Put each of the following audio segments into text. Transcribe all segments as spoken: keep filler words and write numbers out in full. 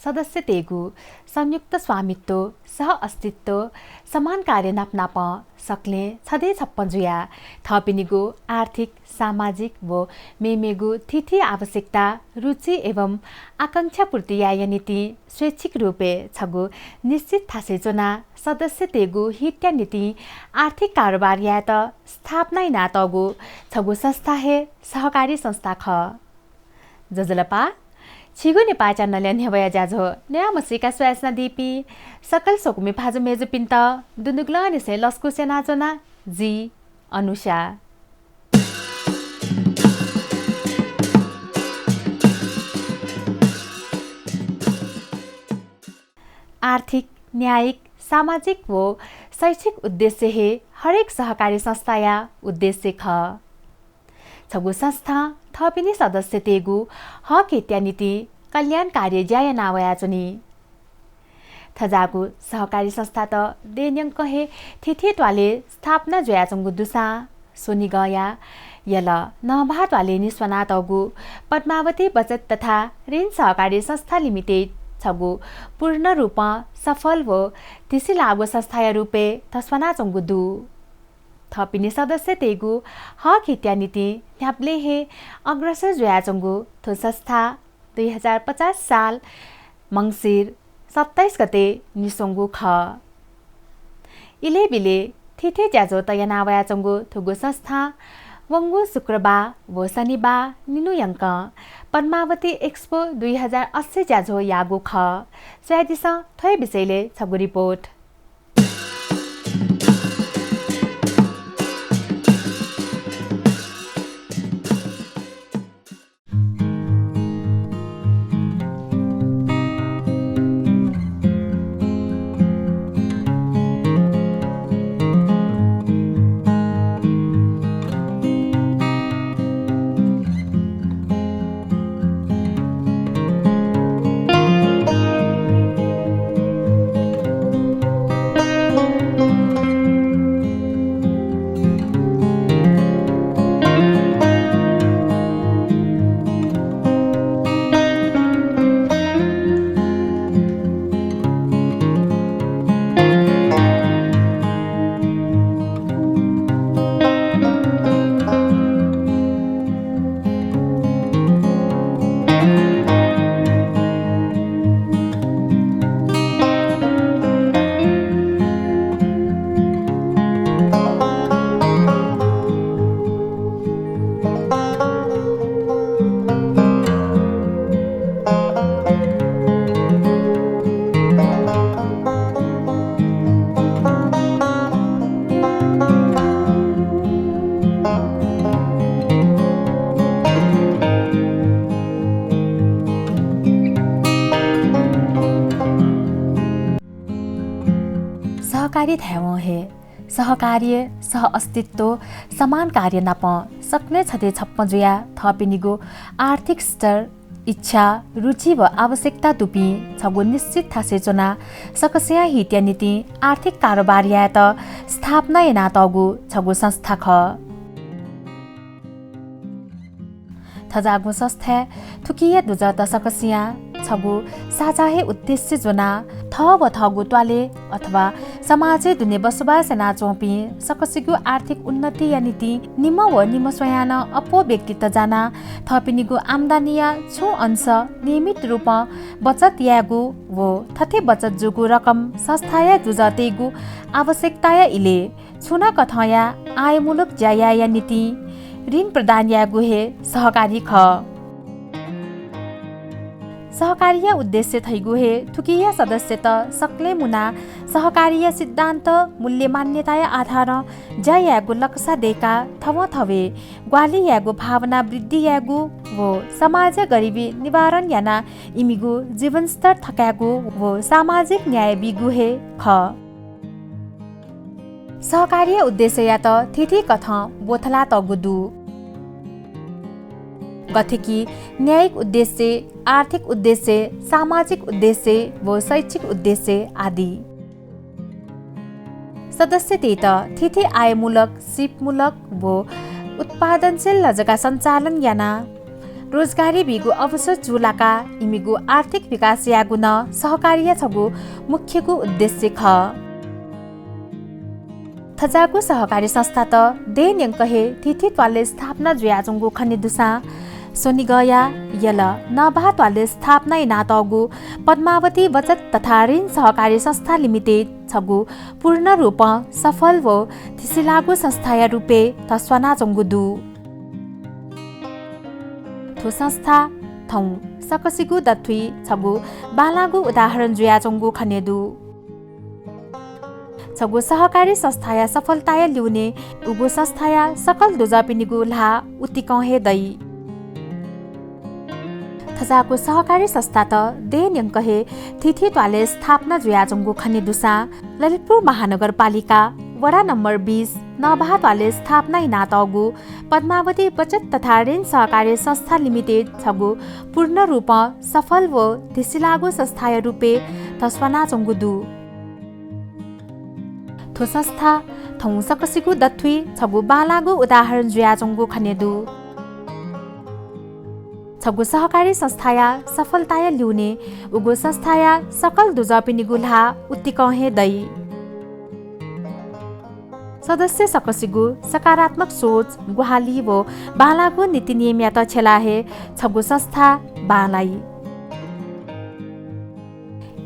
सदस्यतय्गु संयुक्त स्वामित्व, सह अस्तित्व, समान कार्य नापनापं सकलें छधे छप्पँ जुयाः थःपिनिगु आर्थिक, सामाजिक व मेमेगु थीथी आवश्यकता, रुचि एवं आकांक्षा पूर्ति यायेया निंतिं स्वैच्छिक रूपय् छगू निश्चित थासय् च्वनाः सदस्यतय्गु हितया निंतिं आर्थिक कारोबार यायेत स्थापना यानातःगु छगू संस्था हे सहकारी संस्था खः। ज्वजलपा, छिगु नेपाः च्यानलया न्ह्यब्वया ज्याझ्वः न्याम्हसिका स्वयाच्वनादीपिं सकल स्वकुमि भाजु मय्जुपिन्त दुनुगलंनिसें लसकुस यानाच्वना, जि अनुषा। आर्थिक, न्यायिक, सामाजिक व शैक्षिक उद्देश्य हे हरेक सहकारी संस्थाया उद्देश्य खः। छगू संस्थां थःपिनि सदस्यतय्गु हक हितया निंतिं कल्याण कार्य ज्या याना वयाच्वनी। थज्याःगु सहकारी संस्थात देय्‌न्यंकं हे थीथी त्वालय् स्थापना जुयाच्वंगु दुसां स्वनिगःया यल नहभाः त्वालय् निस्वनातःगु पद्मावती बचत तथा ऋण सहकारी संस्था लिमिटेड छगू पूर्ण रूपं सफल व धिसिलाःगु संस्थाया रूपय् धस्वानाच्वंगु दु। थःपिनि सदस्यतय्गु हक हितया निंतिं न्ह्याबलें हे अग्रसर जुयाच्वंगु थ्व संस्था दुई हजार पचास साल मंसिर सत्ताइस गते निस्वंगु खः। इलय् बिलय् थीथी ज्याझ्वःत याना वयाच्वंगु थुगु संस्थां वंगु शुक्रबार व शनिबार निन्हुयंकं पद्मावती एक्सपो दुई हजार अस्सी ज्याझ्वः याःगु खः। स्वयादिसँ, थ्व हे विषयलय् छगू रिपोर्ट। सहकारी धायेवं हे सहकार्य, सह अस्तित्व, समान कार्य नाप सकलें छधे छप्पँ जुयाः थःपिनिगु आर्थिक स्तर, इच्छा, रुचि व आवश्यकता दुपिं छगू निश्चित थासय् च्वनाः सकसियां हितया निंतिं आर्थिक कारोबार यायेत स्थापना यानातःगु छगू संस्था खः। थज्याःगु संस्थाय् थुकिया दुजःत सकसियां छगू साझा हे उद्देश्य ज्वनाः थः व थःगु त्वालय् अथवा समाजय् दुने बसोबास यानाच्वंपिं सकसिगु आर्थिक उन्नतिया निंतिं निम्ह व निम्ह स्वयां नं अप्वः व्यक्तित जानाः थःपिनिगु आम्दानीया छुं अंश नियमित रूपं बचत यायेगु व थथे बचत जूगु रकम संस्थाया दुजःतय्गु आवश्यकताया इलय् छुं नं कथंया आयमूलक ज्या यायेया निंतिं ऋण प्रदान यायेगु हे सहकारी खः। सहकारीया उद्देश्य धइगु हे थुकिया सदस्यत सकलें मुनाः सहकारीया सिद्धान्त, मूल्य, मान्यताया आधारं ज्या यायेगु लकसा दय्काः थवंथवय् ग्वाहालि यायेगु भावना वृद्धि यायेगु व समाजया गरिबी निवारण यानाः इमिगु जीवनस्तर थकायेगु व सामाजिक न्याय बीगु हे खः। सहकारीया उद्देश्ययात थीथी कथं ब्वथलातःगु दु। गथे कि न्यायिक उद्देश्य, आर्थिक उद्देश्य, सामाजिक उद्देश्य व शैक्षिक उद्देश्य आदि। सदस्यतय्त थीथी आयमूलक, सीपमूलक व उत्पादनशील लजगाः सञ्चालन यानाः रोजगारी बीगु अवसर चूलाकाः इमिगु आर्थिक विकास यायेगु नं सहकारीया छगू मुख्यगु उद्देश्य खः। थज्याःगु सहकारी संस्थात देय् न्यंक हे थीथी त्वालय् स्थापना जुयाच्वंगु खने दुसां स्वनिगःया यल नवाः त्वालय् स्थापना यानातःगु पद्मावती बचत तथा ऋण सहकारी संस्था लिमिटेड छगू पूर्ण रूपं सफल व थिसिलाःगु संस्थाया रूपय् धस्वानाच्वंगु दु। थ्व संस्था थौं सकसिगु दथुइ छगू बांलाःगु उदाहरण जुयाच्वंगु खने दु। छगू सहकारी संस्थाया सफलताया लिउने उगु संस्थाया सकल दुजःपिनिगु ल्हाः उतिकं हे दइ। थज्याःगु सहकारी संस्थात देय् न्यंक हे थीथी त्वालय् स्थापना जुयाच्वंगु खने दुसां ललितपुर महानगरपालिका वडा नम्बर बीस नवाः त्वालय् स्थापना यानातःगु पद्मावती बचत तथा ऋण सहकारी संस्था लिमिटेड छगू पूर्ण रूपं सफल व थिसिलाःगु संस्थाया रूपय् धस्वानाच्वंगु दु। थ्व संस्था थौं सकसिगु दथुइ छगू बांलाःगु उदाहरण जुयाच्वंगु खने दु। छगू सहकारी संस्थाया सफलताया लिउने उगु संस्थाया सकल दुजःपिनिगु ल्हाः उतिकं हे दइ। सदस्य सकसिगु सकारात्मक सोच, ग्वाहालि व बांलाःगु नीतिनियमयात छ्यलाः हे छगू संस्था बांलाइ।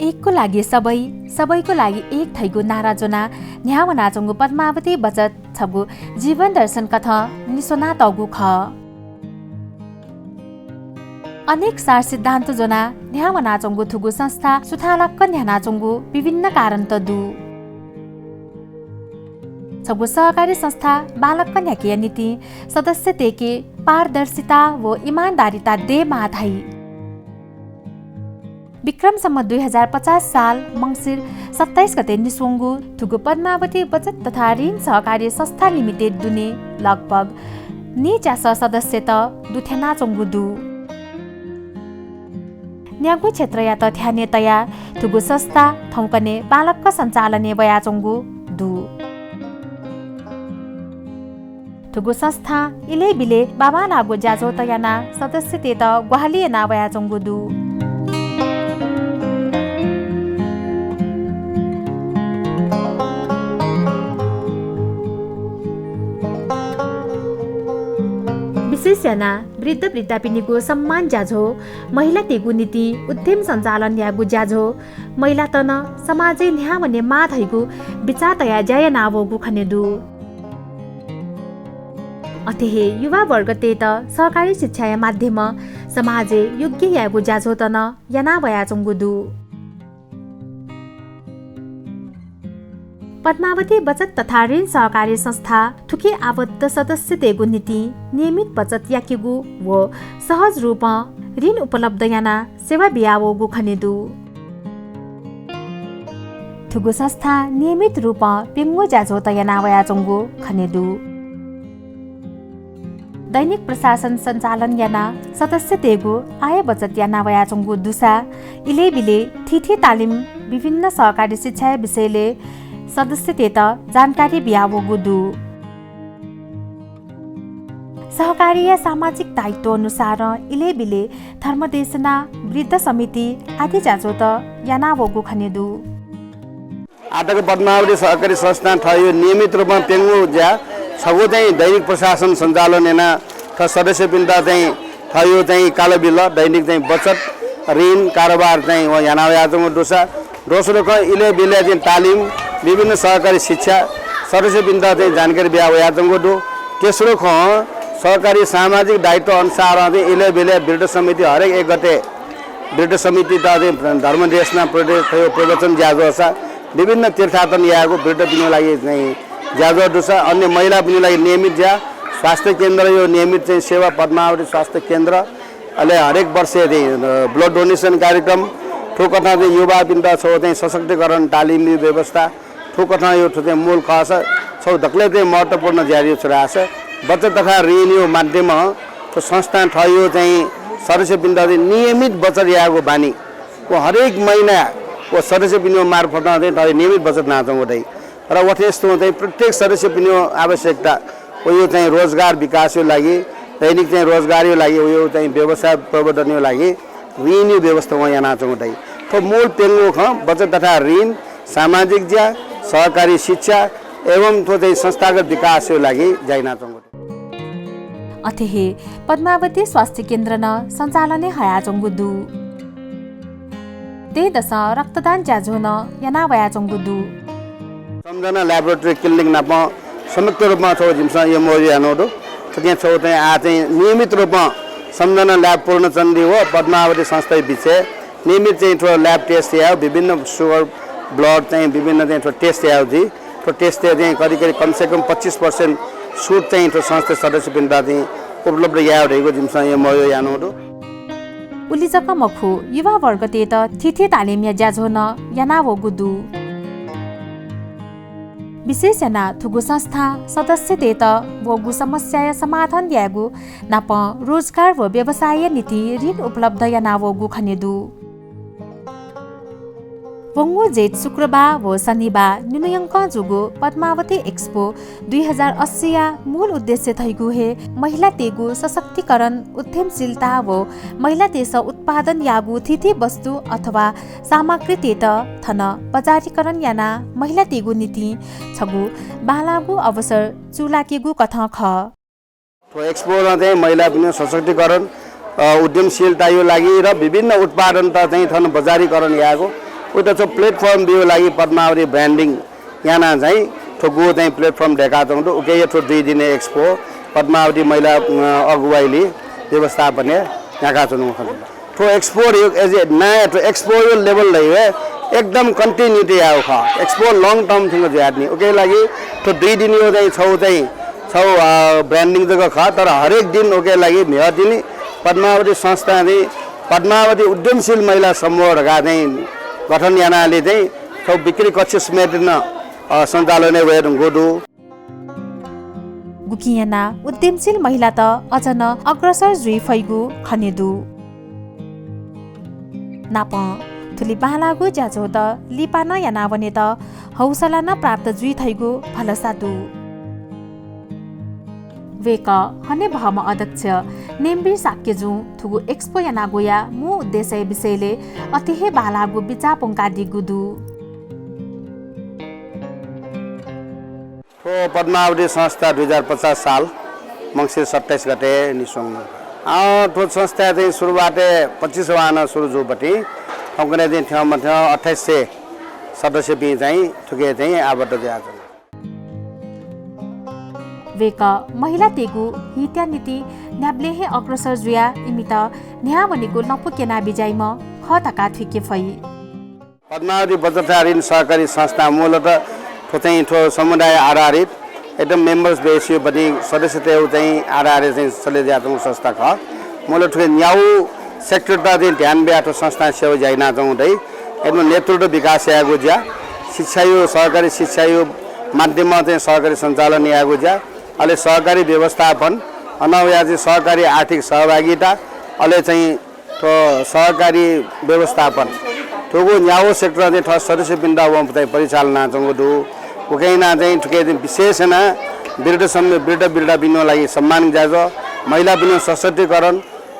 एकको लागि सबै, सबैको लागि एक धइगु नारा ज्वनाः न्ह्याः वनाच्वंगु पद्मावती बचत छगू जीवन दर्शन कथं निस्वनातःगु खः। अनेक सार सिद्धान्त ज्वनाः न्ह्याः वनाच्वंगु थुगु संस्था सुथांलाक्क न्ह्यानाच्वंगु विभिन्न कारणत दु। छगू सहकारी संस्था बांलाक्क न्ह्याकेया निंतिं सदस्यतय्के पारदर्शिता व इमानदारिता दयेमाः धाइ। विक्रम सम्वत दुई हजार पचास साल मंसिर सत्ताइस गते निस्वंगु थुगु पद्मावती बचत तथा ऋण सहकारी संस्था लिमिटेड दुने लगभग नीच्यासः सदस्यत दुथ्यानाच्वंगु दु। न्यागू क्षेत्रयात ध्यानय् तयाः थुगु संस्था थौंकन्हय् बांलाक्क सञ्चालनय् वयाच्वंगु दु। थुगु संस्थां इलय् बिलय् बांबांलाःगु ज्याझ्वःत यानाः सदस्यतय्त ग्वाहालि याना वयाच्वंगु दु। विशेष यानाः वृद्ध वृद्धापिनिगु सम्मान ज्याझ्वः, महिलातय्गु निंतिं उद्यम सञ्चालन यायेगु ज्याझ्वः, महिलात नं समाजय् न्ह्याः वनेमाः धइगु बिचाः तयाः ज्या याना वःगु खने दु। अथे हे युवा वर्गतय्त सहकारी शिक्षाया माध्यमं समाजय् योग्य यायेगु ज्याझ्वःत नं याना वयाच्वंगु दु। पद्मावती बचत तथा ऋण सहकारी संस्था थुकी आबद्ध सदस्यतय्गु निंतिं नियमित बचत याकेगु व सहज रूपं ऋण उपलब्ध यानाः सेवा बिया वःगु खने दु। थुगु संस्थां नियमित रूपं प्यंगू ज्याझ्वःत याना वयाच्वंगु खने दु। दैनिक प्रशासन सञ्चालन यानाः सदस्यतय्गु आय बचत याना वयाच्वंगु दुसा इलय् बिलय् थीथी तालिम, विभिन्न सहकारी शिक्षाया विषयलय् सदस्यतय्त जानकारी बिया वःगु दु। सहकारीया सामाजिक दायित्व अनुसारं इलय् बिलय् धर्मदेशना, वृद्ध समिति आदि ज्याझ्वःत याना वःगु खने दु। आःतक पद्मावती सहकारी संस्थां थःयो नियमित रूपमा प्यंगू ज्या छगू चाहिँ दैनिक प्रशासन सञ्चालन यानाः थः सदस्यपिन्त चाहिँ थःयो चाहिँ कालबिल दैनिक चाहिँ बचत, ऋण, कारोबार चाहिँ वं याना वयाच्वंगु दुसा, दोस्रो खँ इलय् बिलय् चाहिँ तालिम, विभिन्न सहकारी शिक्षा सदस्यपिन्त चाहिँ जानकारी बिया वयाच्वंगु दु। तेस्रो खँ सहकारी सामाजिक दायित्व अनुसारं चाहिँ इलय् बिलय् वृद्ध समिति हरेक एक गते वृद्ध समितित चाहिँ धर्मदेशना प्रति-, प्रवचन ज्याझ्वःसा विभिन्न तीर्थाटन यायेगु वृद्धपिनिगु लागि चाहिँ ज्याझ्वः दुसा, अन्य महिलापिनिगु लागि नियमित ज्या, स्वास्थ्य केन्द्रयो नियमित चाहिँ सेवा पद्मावती स्वास्थ्य केन्द्र, अले हरेक वर्ष चाहिँ, अ, blood donation कार्यक्रम, थुकथं चाहिँ युवापिन्त छगू चाहिँ सशक्तिकरण तालिमया व्यवस्था, थुकथं यो थ्व चाहिँ मूल खःसा छगू दकलय् चाहिँ महत्त्वपूर्ण ज्या यो छु धाःसा बचत तथा ऋणयो माध्यमं थ्व संस्थां थःयो चाहिँ सदस्यपिन्त चाहिँ नियमित बचत यायेगु बानी व हरेक महिना व सदस्यपिनियो मार्फत चाहिँ थःयो नियमित बचत यानाच्वंगु दइ। र वथें स्वं चाहिँ प्रत्येक सदस्यपिनियो आवश्यकता व यो चाहिँ रोजगार विकासयो लागि दैनिक चाहिँ रोजगारयो लागि, उयो चाहिँ व्यवसाय प्रवर्धनयो लागि ऋणयो व्यवस्था वं यानाच्वंगु दइ। थ्व मूल प्यंगू खँ बचत तथा ऋण, सामाजिक ज्या, सहकारी शिक्षा एवं थ्व चाहिँ संस्थागत विकासयो लागि ज्या यानाच्वंगु दु। अथे हे पद्मावती स्वास्थ्य केन्द्र नं सञ्चालनय् हयाच्वंगु दु। दँय्‌दसं रक्तदान ज्याझ्वः नं याना वयाच्वंगु दु। सम्झना laboratory clinic नाप संयुक्त रूपमा छगू जिमिसं MOU यानागु दु। थुकिं छगू चाहिँ आः चाहिँ नियमित रूपमा सम्झना lab पूर्णचण्डी व पद्मावती संस्थाया बिचय् नियमित चाहिँ थ्व lab test यायेगु, विभिन्न sugar, blood चाहिँ विभिन्न चाहिँ थ्व test यायेगु जुइ। थ्व test चाहिँ करिब करिब कम से कम पच्चिस percent छुट चाहिँ थ्व संस्था सदस्यपिन्त चाहिँ उपलब्ध यायेगु धइगु जिमिसं MOU यानागु दु। उलि जक मखु, युवा वर्गतय्‌त थीथी तालिमया ज्याझ्वः नं याना वःगु दु। विशेष यानाः थुगु संस्थां सदस्यतय्‌त वःगु समस्याया समाधान यायेगु नापं रोजगार व व्यवसायया निंतिं ऋण उपलब्ध याना वःगु खने दु। वंगु जेठ शुक्रबार व शनिबार निन्हुयंकं जूगु पद्मावती Expo दुई हजार अस्सीया मूल उद्देश्य धइगु हे महिलातय्‌गु सशक्तिकरण, उद्यमशीलता व महिलातय्‌सं उत्पादन याःगु थीथी वस्तु अथवा सामग्रीतय्‌त थन बजारीकरण यानाः महिलातय्‌गु निंतिं छगू बांलाःगु अवसर चूलाकेगु कथं खः। थ्व Expo नं चाहिँ महिलापिनिगु सशक्तिकरण, अ, उद्यमशीलतायो लागि र विभिन्न उत्पादनत चाहिँ थन बजारीकरण यायेगु, उइत छगू platform बियो लागि पद्मावती branding यानाः चाहिँ थुगु चाहिँ platform दय्‌काच्वंगु दु। उकिं थ्व दुई दिने Expo पद्मावती महिला, अ, अगुवाइली व्यवस्थापनय् न्ह्याकाच्वंगु खः। थ्व Expo रे, as a नायः थ्व Expo यो level धइगु हे एकदम continuity यायेगु खः। Expo long term थ्यंक जुयाच्वनी। उकिं लागि थ्व दुई दिनयो चाहिँ छगू चाहिँ छगू, अ, branding जक खः, तर हरेक दिन उकिं लागि म्हिगः तिनि पद्मावती संस्थां चाहिँ पद्मावती उद्यमशील महिला समूह धकाः चाहिँ गठन यानाः ले चाहिँ छगू बिक्री कक्ष समेत नं, अ, सञ्चालनय् वये धुंकूगु दु। गुकिं यानाः उद्यमशील महिलात अझ नं अग्रसर जुइ फइगु खने दु। नापं थुलि बांलाःगु ज्याझ्वःत लिपा नं याना वनेत हौसला नं प्राप्त जुइ धइगु भलसा दु। वय्‌कः हनेबहःम्ह अध्यक्ष नेम्बी शाक्यजुं थुगु Expo यानागुया मू उद्देश्यया विषयलय् अथे हे बांलाःगु बिचाः प्वंकादीगु दु। थ्व पद्मावती संस्था दुई हजार पचास साल मंसिर सत्ताइस गते निस्वंगु। अ, थ्व संस्था चाहिँ सुरुवातय् पच्चिस वानं सुरु जूबलय् थौंकन्हय् चाहिँ थ्यंमथ्यं अट्ठाइस सय सदस्यपिं चाहिँ थुके चाहिँ आबद्ध जुयाच्वन। वय्‌कः महिलातय्‌गु हितया निंतिं न्ह्याबलें हे अग्रसर जुयाः इमित न्ह्याः वनेगु लँपु क्यना बिज्याइम्ह खः धकाः थुइके फइ। पद्मावती बचत तथा ऋण सहकारी संस्था मूलतः थ्व चाहिँ थ्व समुदाय आधारित एकदम members base यो बढी सदस्यतय्‌गु चाहिँ आधारय् चाहिँ चले जुयाच्वंगु संस्था खः। मूलतः थ्व न्यागू sector त चाहिँ ध्यान बियाः थ्व संस्थां सेवा ज्या यानाच्वंगु दइ। एकदम नेतृत्व विकास यायेगु ज्या, शिक्षायो, सहकारी शिक्षायो माध्यमं चाहिँ सहकारी सञ्चालन यायेगु ज्या, अले सहकारी व्यवस्थापन, अन वयाः चाहिँ सहकारी आर्थिक सहभागिता, अले चाहिँ थ्व सहकारी व्यवस्थापन, थुगु न्यागू sector चाहिँ थः सदस्यपिन्त वं चाहिँ परिचालन यानाच्वंगु दु। उकिं यानाः चाहिँ थुके चाहिँ विशेष यानाः वृद्ध सम-, वृद्ध वृद्धापिनिगु लागि सम्मान ज्याझ्वः, महिलापिनिगु सशक्तिकरण,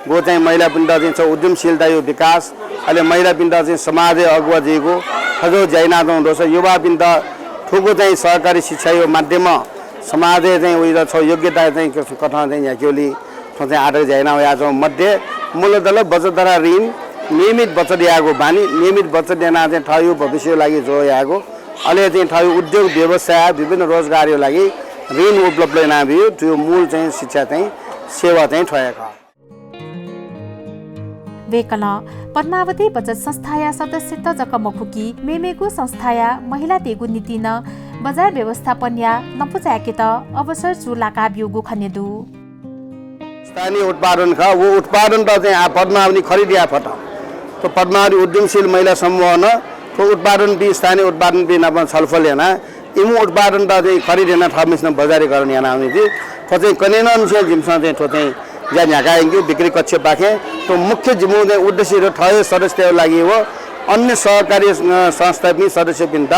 गु चाहिँ महिलापिन्त चाहिँ छगू उद्यमशीलतायो विकास, अले महिलापिन्त चाहिँ समाजय् अगुवा जुइगु, थज्याःगु ज्या यानाच्वंगु दु। युवापिन्त थुगु चाहिँ सहकारी शिक्षायो माध्यमं समाजय् चाहिँ उइत छगू योग्यता चाहिँ कथं चाहिँ न्ह्याकेगुली थ्व चाहिँ आधार ज्या याना वयाच्वंगु मध्ये मूलतः बचत तथा ऋण, नियमित बचत यायेगु बानी, नियमित बचत यानाः चाहिँ थःयो भविष्ययो लागि जोड यायेगु, अले चाहिँ थःयो उद्योग व्यवसाय विभिन्न रोजगारयो लागि ऋण उपलब्ध यानाबिउ, थ्व मूल चाहिँ शिक्षा चाहिँ सेवा चाहिँ थ्व हे खः। वय्कलं पद्मावती बचत संस्थाया सदस्यत जक मखु कि मेमेगु संस्थाया महिलातय्गु निंतिं नं बजार व्यवस्थापनया लँपु चाय्केत अवसर चूलाका ब्यूगु खने दु। स्थानीय उत्पादन खः, व उत्पादनत चाहिँ आः पद्मावती खरिद याये फत। थ्व पद्मावती उद्यमशील महिला समूहं थ्व उत्पादनपिं, स्थानीय उत्पादनपिं नाप छलफल यानाः इमिगु उत्पादनत चाहिँ खरिद यानाः थःम्हसिनं बजारीकरण यानाः वनी। थ्व चाहिँ कन्हय् नं निसें जिमिसं चाहिँ थ्व चाहिँ ज्या न्ह्याकाः यंकेगु बिक्री कक्षपाखें। थ्व मुख्य जिमिगु चाहिँ उद्देश्य थ्व थःयो सदस्यतय्गु लागि व अन्य सहकारी, अ, संस्थापिं सदस्यपिन्त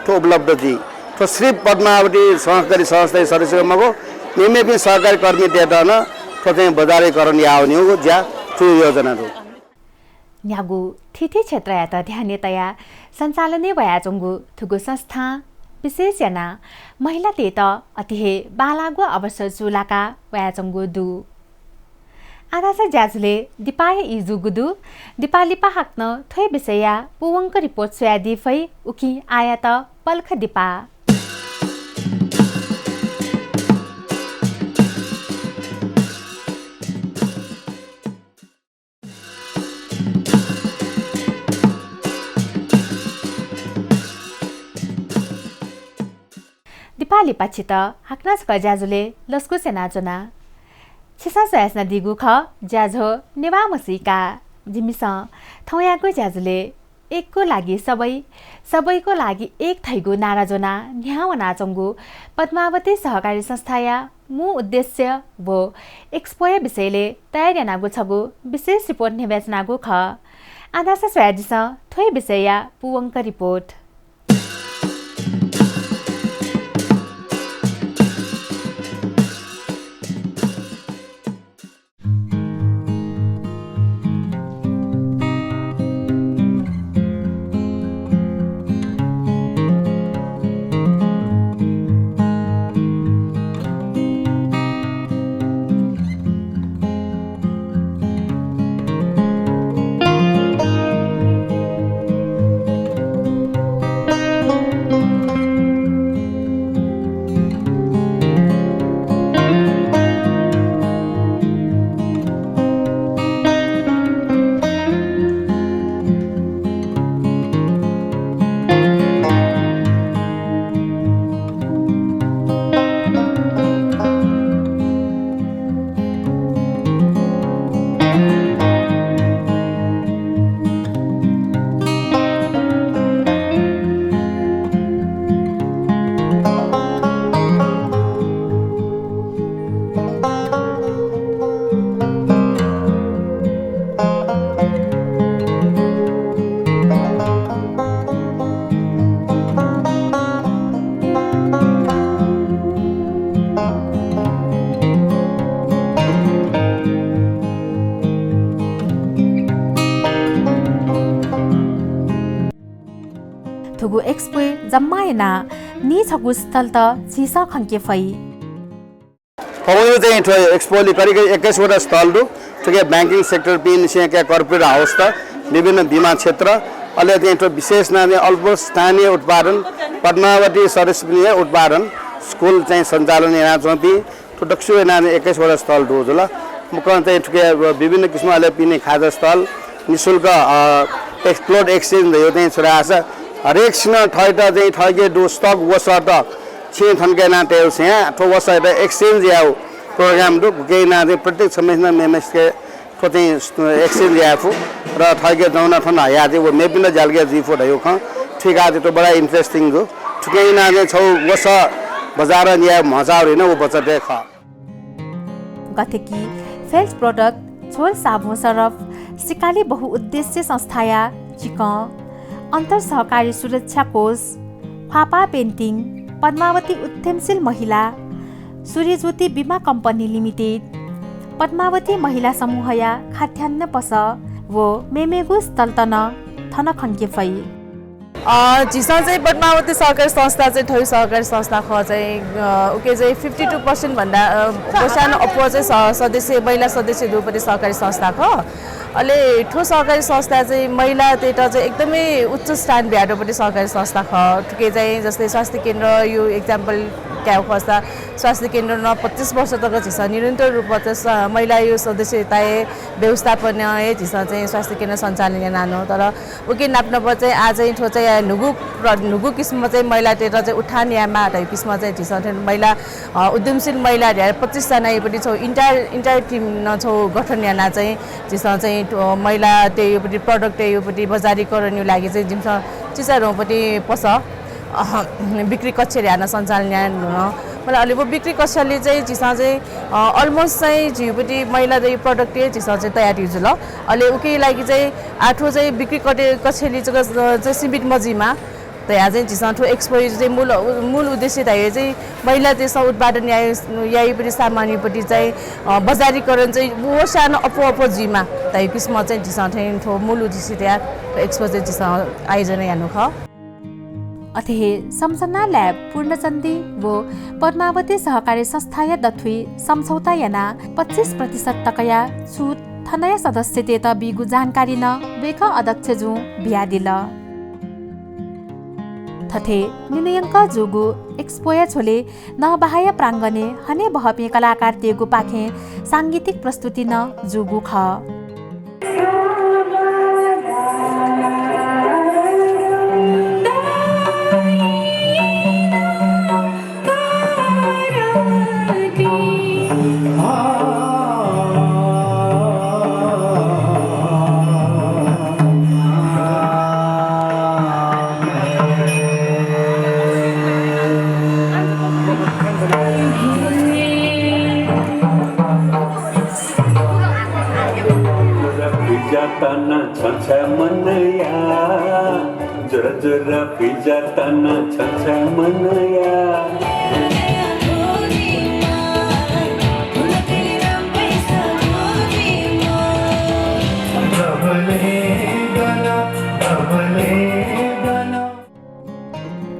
थ्व उपलब्ध जुइ। थ्व सिर्फ पद्मावती सहकारी संस्थाया सदस्यत मखु, मेमेपिं सहकारी कर्मीतय्त नं थ्व चाहिँ बजारीकरण याःवनेगु ज्या थ्व योजना दु। न्यागू थीथी क्षेत्रयात ध्यानय् तयाः सञ्चालनय् वयाच्वंगु थुगु संस्थां विशेष यानाः महिलातय्त अथे हे बांलाःगु अवसर चूलाका वयाच्वंगु दु। आः धाःसा ज्याझ्वलय् दिपाया ई जूगु दु। दिपा लिपा हाकनं थ्व हे विषयया पूवंक रिपोर्ट स्वयादी फइ, उकिं आःयात पलख दिपा। दिपा लिपा छित हाकनं छकः ज्याझ्वलय् लसकुस यानाच्वना। छिसं स्वयाच्वनादीगु खः ज्याझ्वः नेवाः म्हसीका। जिमिसं थौंयागु ज्याझ्वलय् एकको लागि सबै, सबैको लागि एक धइगु नारा ज्वनाः न्ह्याः वनाच्वंगु पद्मावती सहकारी संस्थाया मू उद्देश्य व एक्सपोया विषयलय् तयार यानागु छगू विशेष रिपोर्ट न्ह्यब्वयाच्वनागु खः। आः धाःसा स्वयादिसँ थ्व हे विषयया पूवंक रिपोर्ट। थुगु एक्सपोय् जम्मा यानाः नीछगू stall त झीसं खंके फइ। थौंया चाहिँ थ्व एक्सपोलय् करिब करिब एक्काइसवटा stall दु। थुके banking sector पिंनिसें कयाः corporate house त, विभिन्न बीमा क्षेत्र, अले चाहिँ थ्व विशेष यानाः चाहिँ अल्प स्थानीय उत्पादन, पद्मावती सदस्यपिनिगु उत्पादन, school चाहिँ सञ्चालन यानाच्वंपिं, थ्व दक्वसिबय् यानाः चाहिँ एक्काइसवटा stall दु जुल। मुक्कं चाहिँ थुके विभिन्न किसिम अले पिने खाजा stall, निशुल्क, अ, ex-, cloth exchange धयागु चाहिँ छु धाःसा हरेक सिनं थःत चाहिँ थःके दु stock वसःत छेँ थनके यानाः तयेगु छेँ, थ्व वसःयात exchange यायेगु program दु। गुके यानाः चाहिँ प्रत्येक छम्हेसिनं मेम्हेसिके थ्व चाहिँ exchange याये फु। र थःके जौना थन हयाः चाहिँ व मेपिन्त ज्यालगय् जुइ फु धयागु खँ। थुइकाः चाहिँ थ्व बडा interesting दु। थुके यानाः चाहिँ छगू वसः बजारय् यायेगु म्हचाः रे नं व बचत हे खः। गथे कि Felt product, झोल साबुन सरफ, सिकाली बहुउद्देश्य संस्थाया चिकं, अन्तर सहकारी सुरक्षा कोष, ख्वापा painting, पद्मावती उद्यमशील महिला, सूर्यज्योति बीमा कम्पनी लिमिटेड, पद्मावती महिला समूहया खाद्यान्न पसः व मेमेगु stall त नं थन खंके फइ। अ, झीसं चाहिँ पद्मावती सहकारी संस्था चाहिँ थ्व सहकारी संस्था खः चाहिँ, अ, उके चाहिँ fifty two percent भन्दा, अ, वसानं अप्वः चाहिँ स-, सदस्य, महिला सदस्य दुगु सहकारी संस्था खः। अले थ्व सहकारी संस्था चाहिँ महिलातय्त चाहिँ एकदमै उच्च स्थान बियादीगु सहकारी संस्था खः। थुके चाहिँ जस्तै स्वास्थ्य केन्द्रया example कायेगु खःसा स्वास्थ्य केन्द्रं पच्चिस वर्ष तक झीसं निरन्तर रूपमा चाहिँ स-, महिलाया सदस्यताया व्यवस्थापनय् हे झीसं चाहिँ स्वास्थ्य केन्द्र सञ्चालन यानाच्वना। तर उके नापनाप चाहिँ आः चाहिँ थ्व चाहिँ न्हूगु प्र-, न्हूगु किसिमं चाहिँ महिलातय्त चाहिँ उत्थान यायेमाः धइगु किसिमं चाहिँ झीसं थन महिला, अ, उद्यमशील महिला धयाः पच्चिस जनायापट्टि छगू entire, entire team नं छगू गठन यानाः चाहिँ झीसं चाहिँ थ्व महिलातय्‌यापट्टि product-यापट्टि बजारीकरणया लागि चाहिँ जिमिसं चिचाधंपट्टि पसः, अ, बिक्री कक्ष धयाः नं सञ्चालन यानाच्वना। मतलब अले व बिक्री कक्षले चाहिँ झीसं चाहिँ, अ, almost चाहिँ झीयापट्टि महिलातय् product हे झीसं चाहिँ तयार यानादीगु जुल। अले उके लागि चाहिँ आः थ्व चाहिँ बिक्री कटे-, कक्षले जक, अ, चाहिँ सीमित मजुइमा। तया चाहिँ झीसं थ्व expo चाहिँ मूल, मूल उद्देश्य धया चाहिँ महिलातय्‌सं उत्पादन याइ, याइपट्टि सामानपट्टि चाहिँ, अ, बजारीकरण चाहिँ वस्यानं अप्वः अप्वः जुइमा धइ किसिमं चाहिँ झीसं थें थ्व मूल उद्देश्य तया expo चाहिँ झीसं आयोजना यानु खः। अथे हे सम्झना lab पूर्णचन्दी व पद्मावती सहकारी संस्थाया दथुइ सम्झौता यानाः पच्चिस प्रतिशत तकया छुट थनया सदस्यतय्‌त बीगु जानकारी नं वय्‌कः अध्यक्षजुं बियादिल। थथे निन्हु यंक जूगु expo-या झ्वलय् नहबाहाया प्राङ्गणय् हनेबहःपिं कलाकारतय्‌गु पाखें सांगीतिक प्रस्तुति नं जूगु खः।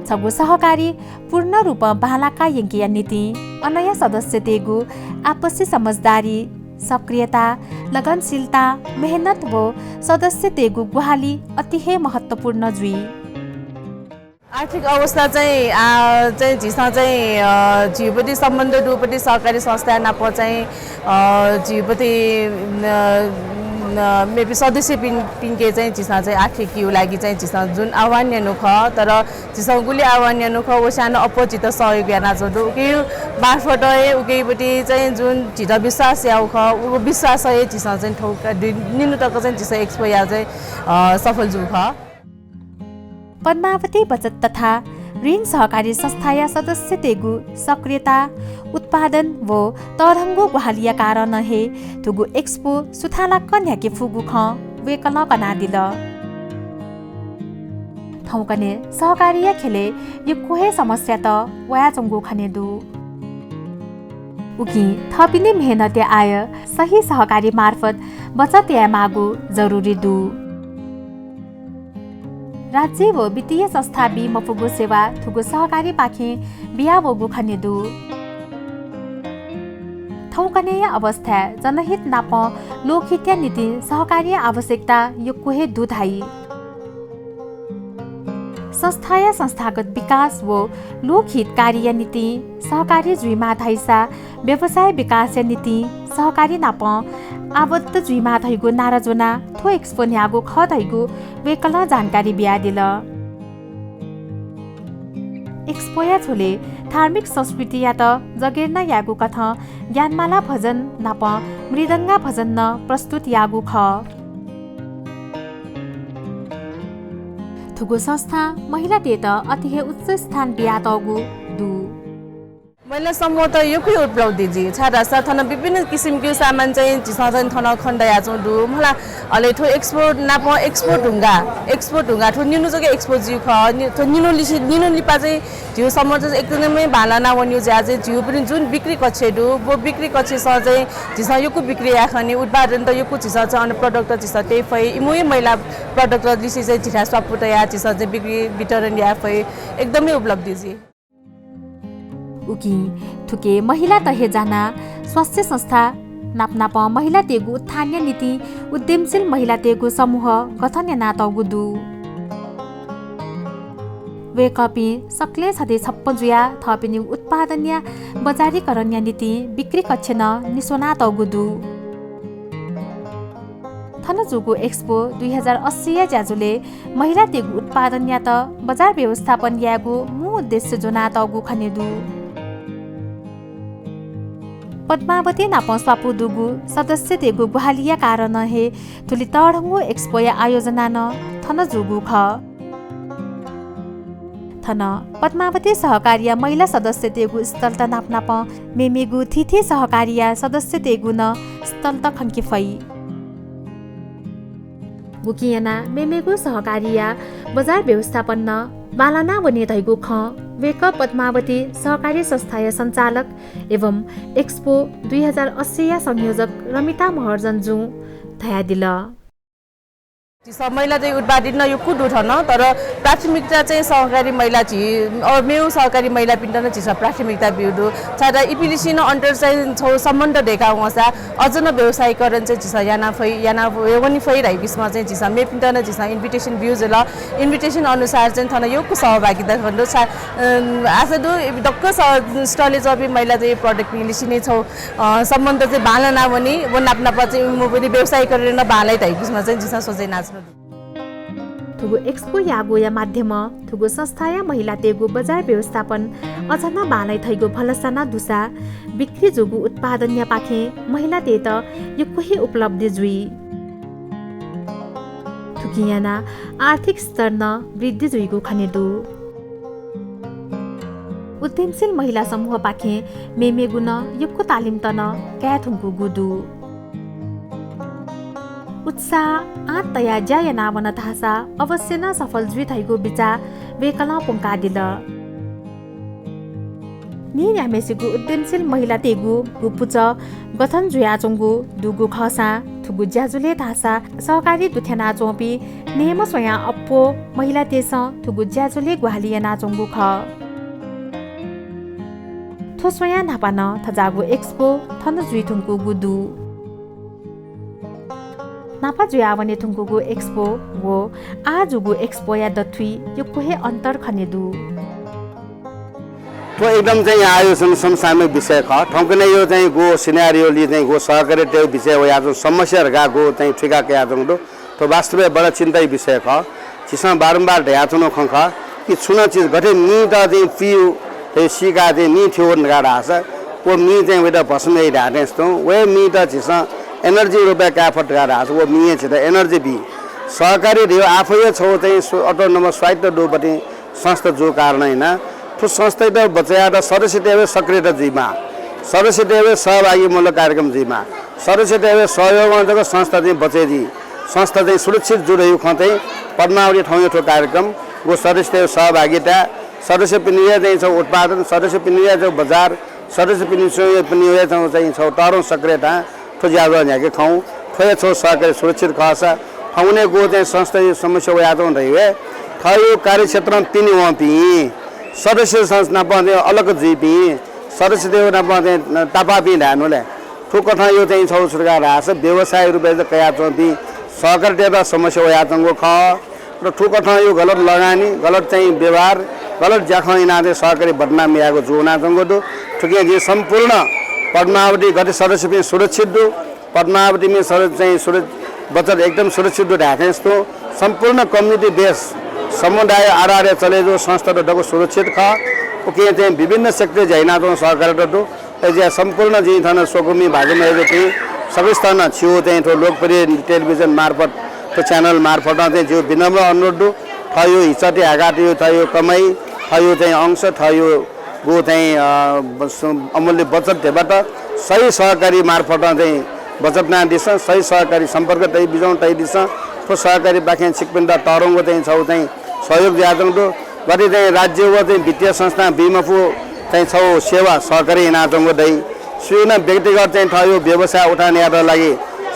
छगू सहकारी पूर्ण रूपं बांलाका यंकेया निंतिं अनया सदस्यतय्‌गु आपसी समझदारी, सक्रियता, लगनशीलता, मेहनत व सदस्यतय्‌गु ग्वाहालि अति हे महत्त्वपूर्ण जुइ। आर्थिक अवस्था चाहिँ, आ, चाहिँ झीसं चाहिँ, अ, झीपट्टि सम्बन्ध दुपट्टि सहकारी संस्था नाप चाहिँ, अ, झीपट्टि, न, न, मेपिं सदस्यपिं, पिंके चाहिँ झीसं चाहिँ आर्थिक यु लागि चाहिँ झीसं जुन आह्वान न्यनु खः, तर झीसं गुलि आह्वान न्यनु खः, वस्यानं अप्वः झीत सहयोग यानाच्वंगु दु। उके मार्फत हे उकेपट्टि चाहिँ जुन झीत विश्वास याउ खः, उ विश्वास हे झीसं चाहिँ थौका दि-, निन्हु तक चाहिँ झीसं expo या चाहिँ, अ, सफल जू खः। पद्मावती बचत तथा ऋण सहकारी संस्थाया सदस्यतय्‌गु सक्रियता, उत्पादन व तःधंगु ग्वाहालिया कारणं हे थुगु expo सुथांलाक्क न्ह्याके फुगु खँ वय्‌कलं कनादिल। थौंकन्हय् सहकारीया ख्यलय् यक्व हे समस्यात वयाच्वंगु खने दु। उकिं थःपिनि मेहनतया आय सही सहकारी मार्फत बचत यायेमाःगु जरुरी दु। राज्य व वित्तीय संस्था बी मफुगु सेवा थुगु सहकारीपाखें बियावःगु खने दु। थौंकन्हय्‌या अवस्थाय् जनहित नाप लोकहितया निंतिं सहकारीया आवश्यकता यक्व हे दु धाइ। संस्थाया संस्थागत विकास व लोकहित कार्यया निंतिं सहकारी जुइमाः धाइसा व्यवसाय विकासया निंतिं सहकारी नाप आबद्ध जुइमाः धइगु नारा ज्वनाः थ्व expo न्ह्याःगु खः धइगु वय्‌कलं जानकारी बियादिल। Expo-या झ्वलय् धार्मिक संस्कृतियात जगेर्ना यायेगु कथं ज्ञानमाला भजन नाप मृदंगा भजन नं प्रस्तुत याःगु खः। थुगु संस्थां महिलातय्‌त अति हे उच्च स्थान बियातःगु दु। महिला समूहत यक्व हे उपलब्धि जुइ, छाय्‌धाःसा थन विभिन्न किसिमकि सामान चाहिँ झीसं चाहिँ थन खने दयाच्वंगु दु। मला, अले थ्व expo नाप expo धुंगा, expo धुंगा थ्व निन्हु जक expo जुइ खः। नि-, थ्व निन्हु लिसे, निन्हु लिपा चाहिँ झीगु समूह चाहिँ एकदमै बांलाना वनीगु जुया चाहिँ झीगुपट्टि जुन बिक्री कक्ष दु, व बिक्री कक्षसं चाहिँ झीसं यक्व बिक्री याये खनी, उत्पादनत यक्व झीसं चाहिँ अन product झीसं तये फइ। इमिगु हे महिला product लिसे चाहिँ झीथाय् स्वापू तयाः झीसं चाहिँ बिक्री वितरण याये फइ। एकदमै उपलब्धि जुइ। उकिं थुके महिलात हे जानाः स्वास्थ्य संस्था नापनापं महिलातय्‌गु उत्थानया निंतिं उद्यमशील महिलातय्‌गु समूह गठन यानातःगु दु। वय्‌कःपिं सकलें छते छप्पँ जुयाः थःपिनिगु उत्पादनया बजारीकरणया निंतिं बिक्री कक्ष नं निस्वनातःगु दु। थन जूगु Expo दुई हजार अस्सीया ज्याझ्वलय् महिलातय्‌गु उत्पादनयात बजार व्यवस्थापन यायेगु मू उद्देश्य ज्वनातःगु खने दु। पद्मावती नाप स्वापू दुगु सदस्यतय्‌गु ग्वाहालिया कारणं हे थुलि तःधंगु Expoया आयोजना नं थन जूगु खः। थन पद्मावती सहकारीया महिला सदस्यतय्‌गु स्थलत नापनापं मेमेगु थीथी सहकारीया सदस्यतय्‌गु नं स्थलत खंके फइ। उकिं यानाः मेमेगु सहकारीया बजार व्यवस्थापन नं बांलाना वने धइगु खँ वय्कः पद्मावती सहकारी संस्थाया सञ्चालक एवं एक्सपो दुई हजार अस्सीया संयोजक रमिता महर्जनजुं धयादिल। झीसं महिलातय् उत्पादित नं यक्व दु थन, तर प्राथमिकता चाहिँ सहकारी महिला झी, अ, मेगु सहकारी महिलापिन्त नं झीसं प्राथमिकता ब्यू दु। छाय्धाःसा इपिलिसिनं अन्तर चाहिँ छगू सम्बन्ध दय्का वंसा अझ नं व्यवसायीकरण चाहिँ झीसं याना फइ, याना वने फइ धइगु किसिमं चाहिँ झीसं मेपिन्त नं झीसं invitation ब्यू जुल। Invitation अनुसार चाहिँ थन यक्व सहभागिता खने दु। छा-, अ, आशा दु, दक्व स-, stall-य् च्वंपिं महिलातय् product-पिंलिसिनं छगू अ, सम्बन्ध चाहिँ बांलाना वनी, व नाप नाप चाहिँ इमिगु पनि व्यवसायीकरण नं बांलाइ धइगु किसिमं चाहिँ झीसं सोचे यानाच्वना दु। थुगु एक्सपो याःगुया माध्यमं थुगु संस्थाया महिलातय्गु बजार व्यवस्थापन अझ नं बांलाइ धइगु भलसा नं दुसा बिक्री जूगु उत्पादनया पाखें महिलातय्त यक्व हे उपलब्धि जुइ। थुकिं यानाः आर्थिक स्तर नं वृद्धि जुइगु खने दु। उद्यमशील महिला समूहपाखें मेमेगु नं यक्व तालिमत नं काये धुंकूगु दु। उत्साह आँट तयाः ज्या यानावन धाःसा अवश्य नं सफल जुइ धइगु बिचाः वय्कलं प्वंकादिल। नीन्याम्हेसिगु उद्यमशील महिलातय्गु पुचः गठन जुयाच्वंगु दुगु खःसां थुगु ज्याझ्वलय् धाःसा सहकारी दुथ्यानाच्वंपिं न्हय्म्ह स्वयां अप्वः महिलातय्सं थुगु ज्याझ्वलय् ग्वाहालि यानाच्वंगु खः। थ्व स्वयां न्हापा नं थज्याःगु एक्सपो थन जुइ धुंकूगु दु। न्हापा जुयावने धुंकूगु एक्सपो व आः जूगु एक्सपोया दथुइ यक्व हे अन्तर खने दु। थ्व एकदम चाहिँ आयोजन समसामयिक विषय खः। थौंकन्हय् यो चाहिँ गु scenario-लि चाहिँ गु सहकारीतय्गु बिचय् वयाच्वंगु समस्या धकाः गु चाहिँ थुइका कयाच्वंगु दु। थ्व वास्तवय् बडा चिन्ताया विषय खः। झीसं बारम्बार धयाच्वनागु खँ खः कि छुं नं चिज गथे मीत चाहिँ पिउ, थ्व सीकाः चाहिँ मी थ्यू धकाः धाःसा व मी चाहिँ वयात भस्म याइ धाःथें तुं, व हे मीत झीसं energy रूपय् काये फत धकाः धाःसा व मीं हे झीत energy बी। सहकारी धइगु आफैं हे छगू चाहिँ स्व-, autonomous स्वायत्त दुगु संस्था जूगु कारणं यानाः थ्व संस्थायात बचय् यायेत सदस्यतय् हे सक्रियता जुइमाः। सदस्यतय् हे सहभागीमूलक कार्यक्रम जुइमाः। सदस्यतय् हे सहयोगं जक संस्था चाहिँ बचय् जुइ। संस्था चाहिँ सुरक्षित जू धइगु खँ चाहिँ पद्मावती थौंया थ्व कार्यक्रम व सदस्यतय् सहभागिता, सदस्यपिनिगु चाहिँ छगू उत्पादन, सदस्यपिनिगु चाहिँ बजार, सदस्यपिनिगु चाहिँ छगू तःधंगु सक्रियतां थ्व ज्याझ्वः न्ह्याके खं। थ्व हे छगू सहकारी सुरक्षित खःसा थौंकन्हय् गु चाहिँ संस्थाया समस्या वयाच्वंगु धइगु हे थःगु कार्यक्षेत्रं पिने वंपिं सदस्यत नाप चाहिँ अलग जुइपिं सदस्यतय् नाप चाहिँ तापाःपिं धायेनु ले। थुकथं यो चाहिँ छगू छु धकाः धाःसा व्यवसाय रूपय् कयाच्वंपिं सहकारीतय्त समस्या वयाच्वंगु खः। र थुकथं यो गलत लगानी, गलत चाहिँ व्यवहार, गलत ज्याखँ यानाः चाहिँ सहकारी बदनाम यायेगु जूवनाच्वंगु दु। थुकिं जिं सम्पूर्ण पद्मावती गथे सदस्यपिं सुरक्षित दु, पद्मावतीमि सर चाहिँ सुर-, बचत एकदम सुरक्षित दु धायेथें तुं सम्पूर्ण community base समुदाय आधारय् चले जूगु संस्थात दक्व सुरक्षित खः। उकिं चाहिँ विभिन्न sector-य् ज्या यानाच्वंगु सहकारीत दु। अय्जुयाः सम्पूर्ण जिं थन स्वकुमि भाजु मय्जुपिं सकसितं नं छिगु चाहिँ थ्व लोकप्रिय television मार्फत, थ्व channel मार्फत चाहिँ जिगु विनम्र अनुरोध दु। थःगु इज्जत हाकातय्गु थःगु कमाइ, थःगु चाहिँ अंश, थःगु गु चाहिँ, अ, बस-, अमूल्य बचत ध्यबात सही सहकारी मार्फत चाहिँ बचत यानादिसँ, सही सहकारी सम्पर्क तयाबिज्याहुँ, तयादिसँ। थ्व सहकारीपाखें छिकपिन्त तःधंगु चाहिँ छगू चाहिँ सहयोग जुयाच्वंगु दु। गथे चाहिँ राज्य व चाहिँ वित्तीय संस्थां बी मफु चाहिँ छगू सेवा सहकारी यानाच्वंगु दइ। सुयां नं व्यक्तिगत चाहिँ थःगु व्यवसाय उठान यायेत लागि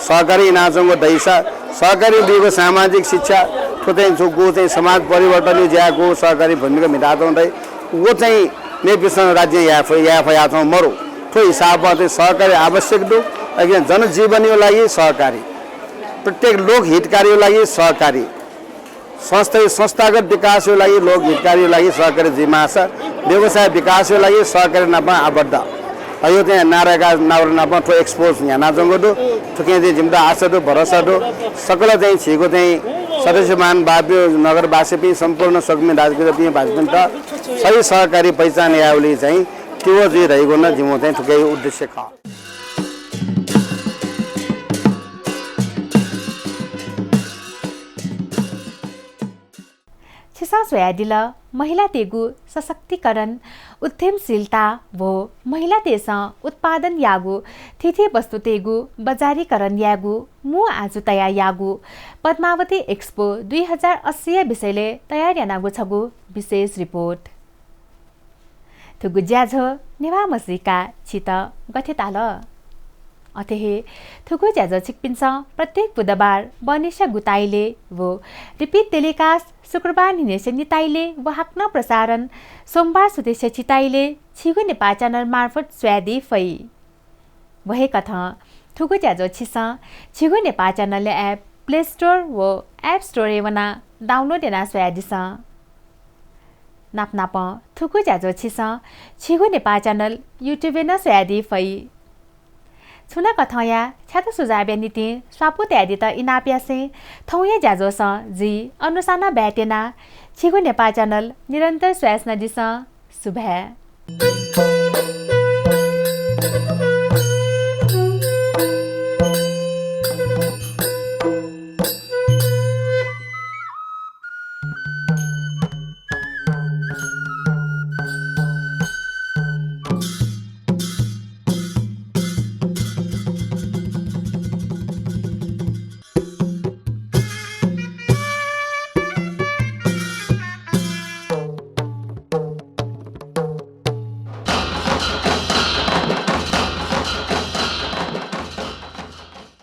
सहकारी यानाच्वंगु दइसा, सहकारी बीगु सामाजिक शिक्षा, थ्व चाहिँ छगू चाहिँ समाज परिवर्तन जुयागु सहकारी भूमिका म्हिताच्वंगु दइ। व चाहिँ मेपिसं राज्यं याये फइ, याये फयाच्वंगु मरु। थ्व हिसाबं चाहिँ सहकारी आवश्यक दु। अकिं जनजीवनया लागि सहकारी, प्रत्येक लोकहितकारीया लागि सहकारी, संस्था, संस्थागत विकासया लागि, लोकहितकारीया लागि सहकारी जुइमाःसा व्यवसाय विकासया लागि सहकारी नाप आबद्ध। अय्, यो चाहिँ नारायका नावर नाप थ्व एक्सपो यानाच्वंगु दु। थुकिं चाहिँ जिमित आशा दु, भरोसा दु। सकल चाहिँ झीगु चाहिँ सदस्यमान बापु नगरवासीपिं, सम्पूर्ण स्वकुमि दाजुकिजापिं भाजुपिन्त सही सहकारी पहिचान यायेगुली चाहिँ तिबः जुइ धइगु नं जिमिगु चाहिँ थुकिया उद्देश्य खः। छिसं स्वयादिल। महिलातय्गु सशक्तिकरण, उद्यमशीलता व महिलातय्सं उत्पादन याःगु थीथी वस्तुतय्गु बजारीकरण यायेगु मू आजु तयाः याःगु पद्मावती एक्सपो दुई हजार अस्सीया विषयले तयार यानागु छगू विशेष रिपोर्ट। थुगु ज्याझ्वः नेवाः म्हसीका छित गथे ताल? अथे हे थुगु ज्याझ्वः छिकपिन्सं प्रत्येक बुधबार बहनिसिया गुताइले व repeat telecast शुक्रबार न्हिनय्सिया निताइले व हाकनं प्रसारण सोमबार सुथसिया छिताइले छिगु नेपाः च्यानल मार्फत स्वयादी फइ। व हे कथं थुगु ज्याझ्वः छिसं छिगु नेपाः च्यानलया app Play Store व App Store-य् वनाः download यानाः स्वयादिसँ। नापनापं थुगु ज्याझ्वः छिसं छिगु नेपाः च्यानल YouTube-य् नं स्वयादी फइ। छुं नं कथंया छ्यात सुझावया निंतिं स्वापू तयादीत इनाप यासें थौंया ज्याझ्वलय् जि अनुसानं ब्याहा त्यना। छिगु नेपाः च्यानल निरन्तर स्वयाच्वनादिसँ। सुभाय्।